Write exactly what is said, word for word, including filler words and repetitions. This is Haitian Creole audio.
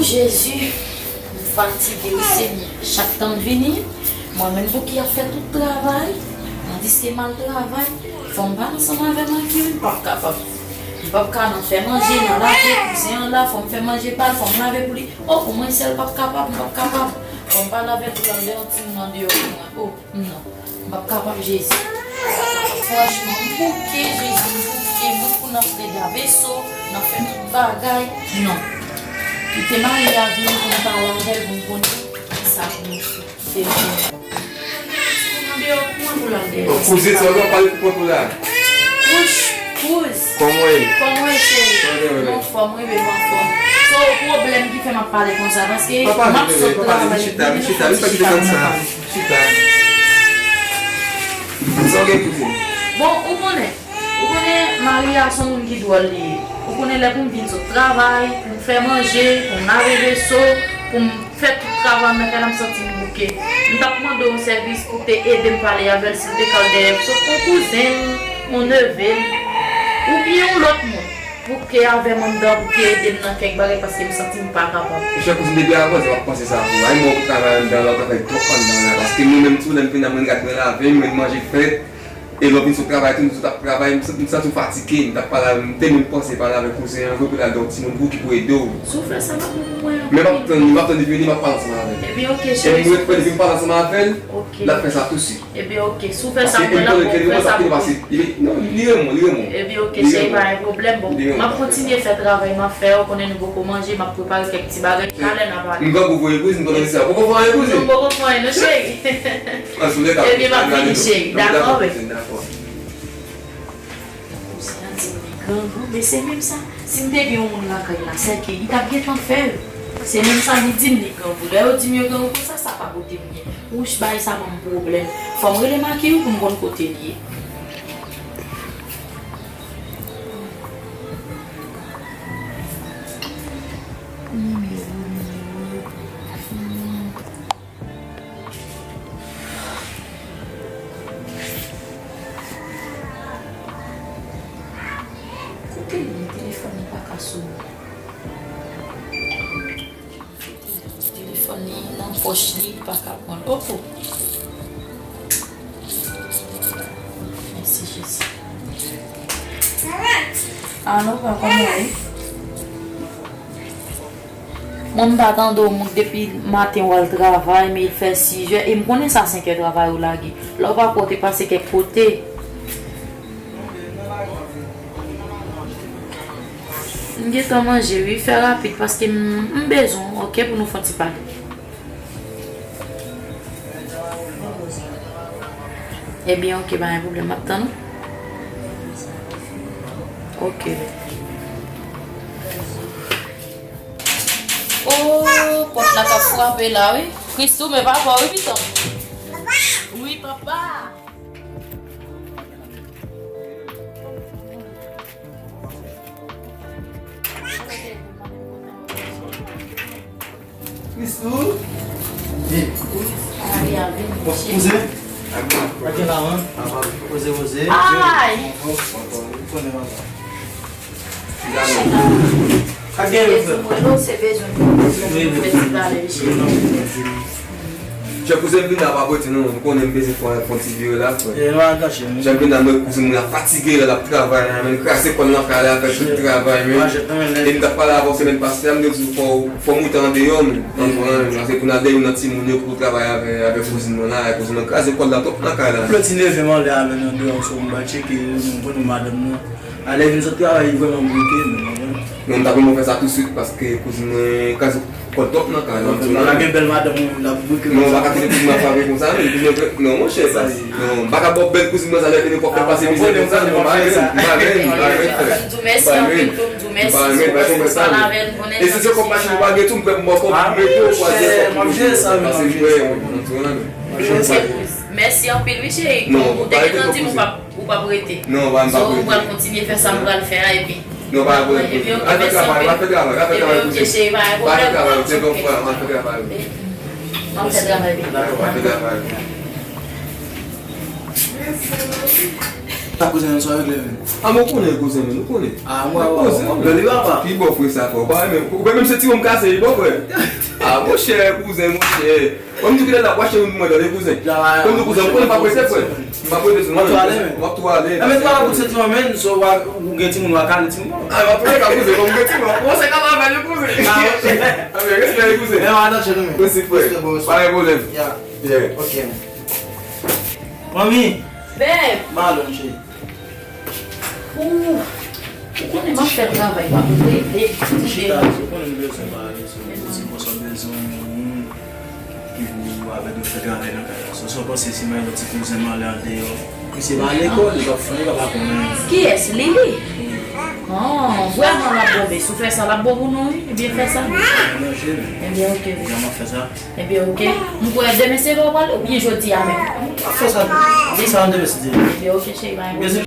Jezi, m fatige wi, Senyè. Chak tan m vini, mwen menm pou ki ap fè tout travay, tandiske m al travay, fò m pale ansanm avè Maki wi, m p ap kapab. M p ap ka nan fè manje, nan lave, kouzen an la, fò m fè manje ba l, fò m lave pou li. O, pou mwen sèl, p ap kapab, m p ap kapab. Fò m pale avè l pou l al lè yon timoun andeyò pou mwen. O, non, m p ap kapab, Jezi. Franchman, m bouke, Jezi, m bouke. Mwen pou n ap plede a veso, n ap fè tout bagay. Non. Kite mari a vini pou m pale avè l, pou m konnen kisa pou m fè. Pou m deyò, kouman pou l al deyò? Bon, kouzin, sa w ap pale pou kont ou la? Wouch, kouz. Kòman w ye? Kòman w ye, cheri? Mwen anfòm, wi, bebe, mwen anfòm. Se yon pwoblèm ki fè m ap pale konsa, paske m ap sot travay. Papa, vin, vin, papa, vin chita, vin chita, vin pa kite konsa. Chita. Sa w gen, kouzin? Bon, ou konnen, ou konnen, mari a se yon moun ki dwòl li ye. Ou konnen lè pou m vin sot travay, pou m fè manje, pou m lave veso, pou m fè tout travay nan kay la, m santi m bouke. M t ap mande w yon sèvis pou w te ede m pale avè l, si l te ka al dèyè. Sot yon kouzen l, yon neve l, oubyen yon lòt moun. Pou ke avè m anndan, pou ke ede m nan kèk bagay, paske m santi m pa kapab. Monchè, kouzin, depi avan, w ap panse sa pou ou. Ay, mwen, ou travay anndan la, ou travay twòp anndan la, paske mwen menm tou, lè m vin la, mwen gad mwen lave, mwen manje fèt, e lè w vin sot travay tou, nou tout ap travay, m santi, m santi w fatige, m t ap pale, m te menm panse pale avèk kouzin an vre pou l al di yon timoun pou ou ki pou ede w. Si w fè sa, m ap pran pou mwen. Men m ap tann li, m ap tann li vini, m ap pale ansanm avè l. Ebyen, oke, cheri. E mwen ret pou li vin pale ansanm avè l, l ap fè sa tousuit. Ebyen, oke. Si w fè sa pou mwen, l ap bon. Fè sa pou mwen. Non, li renmen w, li renmen w. Ebyen, oke, cheri, pa gen pwoblèm. Bon, m ap kontinye fè travay m ap fè a, ou konnen nou poko manje, m ap prepare kèk ti bagay. Talè n a pale. M grangou vre wi, kouzin, m konnen sa. Poko fè anyen, kouzin? Non, m poko fè anyen, non, cheri. Ebyen, m ap vini, cheri. Dakò, wi. Dakò. Kouzen an di m li grangou, men se menm sa. Si m te gen yon moun lakay la, sèke li t ap gentan fè l. Se menm sa li di m li grangou. Lè yo di m yo grangou konsa, sa pa kote m ye. Wouch, bagay sa ban m pwoblèm. Fò m rele Maki wi pou m konn kote l ye. Nimewo, nimewo. Hmm. Kote l ye? Telefòn li pa ka sone. Telefòn li nan pòch li, li pa ka pran l. Opo! Mèsi, Jezi. Alo, pa kòman w ye? Mwen, m pa tande w, mwen, depi maten w al travay, men l fè sizè, e m konnen sa senkè travay ou lage. Lè w pa kwè w te pase kèk kote. M gentan manje, wi, fè rapid, paske m, m bezwen w, oke, pou nou fè yon ti pale. Ebyen, oke, pa gen pwoblèm, m ap tann ou. Oke. Oh, pòt la k ap frape la, wi. Christoo, men papa, wi, pitit. Wi, papa. Christoo. Bon, kouzen. Ak la, hein? Poze, poze. Ay! Konnen, papa. Ak gen yo, frè. Bezwen mwen, non, se bezwen mwen. Wi, wi. Fè ti pale, mesye. Chè kouzen, m vin la pa pou ti non, m konnen m bezwen fè, fè yon ti vire la, frè. E, nou al kache, non. Chè m vin la, mwen kouzen mwen la fatige, l ap travay la, men kraze kò l nan kay la, fè tout travay, men. E m t ap pale avè w semèn pase a, m te di w fò, fò m rete andeyò, men. Konprann, paske pou n al dèyè nan timoun yo, pou travay avè, avè kouzen mwen la, e kouzen mwen kraze kò l la twòp nan kay la. Floti leve m anlè a, men andeyò, sou m ba tcheke, nou konnen madanm nan. A lè vin sot travay, li vrèman bouke, men, konprann. Non, m ta renmen w fè sa tousuit, paske kouzin mwen kraze kò l twòp nan kay la. Non, m pa gen bèl madanm mwen, l ap bouke konsa. Non, m pa ka kite kouzin mwen ap frape konsa, non, kouzin mwen, non, monchè, non, m pa ka ba w bèl kouzin mwen sa, lè vini pou w ap fè pase mizè konsa, non, m pa renmen, m pa renmen, m pa renmen, frè. M di w mèsi anpil tou, m di w mèsi, m pa renmen, m pa renmen, frè. E si se kòb machin ou pa gen tou, m prè pou m ba w kòb, m mete w, m ap jere sa, m ap jere sa. Mèsi anpil, wi, cheri. Ou te gentan di m ou p ap Ou p ap rete. Non, m p ap rete. So, m pral kontinye fè sa m pral fè a, epi. Non, pa gen pwoblèm. Epi, oke, mèsi anpil. Al fè travay, al fè travay, al fè travay, kouzin. Epi, oke, cheri, pa gen pwoblèm. Al fè travay, al fè travay, wi. M ap fè travay byen. Dakò, al fè travay. Sa kouzen nou sa regle menm. A, mwen konnen kouzen mwen, nou konnen. A, mwen, mwen, mwen, mwen, li papa. Pi bon frè sa fè. Ou pa menm, ou pa menm se ti wonm kase, li bon frè. A, monchè, kouzen, monchè. Mwen, m di ki lè l ap wache moun mwen tande kouzen. Kòm nou kouzen, mwen pa prese frè. M pa prese, non. W ap tou ale, men. W ap tou ale. E, men, tou ale pou senti mwen, men, so, w a, ou gen timoun, w a kale timoun. A, w ap tou ale kouzen, kòm gen timoun. Bon, se kal avè l, kouzen. A, ok. A, men, respè, kouzen. Men, w a nan tchè nou, men. Respè, frè. Respè, bro, respè. Pa gen pwoblèm. Ya. Yeah. Ok, men. Manmi. Bèb. Malon, cheri. Ou, ou konnen m ap fè travay pa pou rele, pou rele. Chita, ou konnen m bezwen pale, se yon ti mòso bezwen yon moun ki pou avèk yo fè travay nan kay la. So, sa w panse si m al yon ti kouzen m ale andeyò? Misye pa lekòl, li p ap fè, li p ap aprann anyen. Kiyès? Lili? Oh, vrèman l ap bonbe. Si w fè sa, l ap bon pou nou, wi. Ebyen, fè sa. Ebyen, ok. Ebyen, ok. M kwè demen se lè w prale oubyen jodi a menm? Fè sa, fè sa demen si Dye vle. Ebyen, ok, cheri, bye.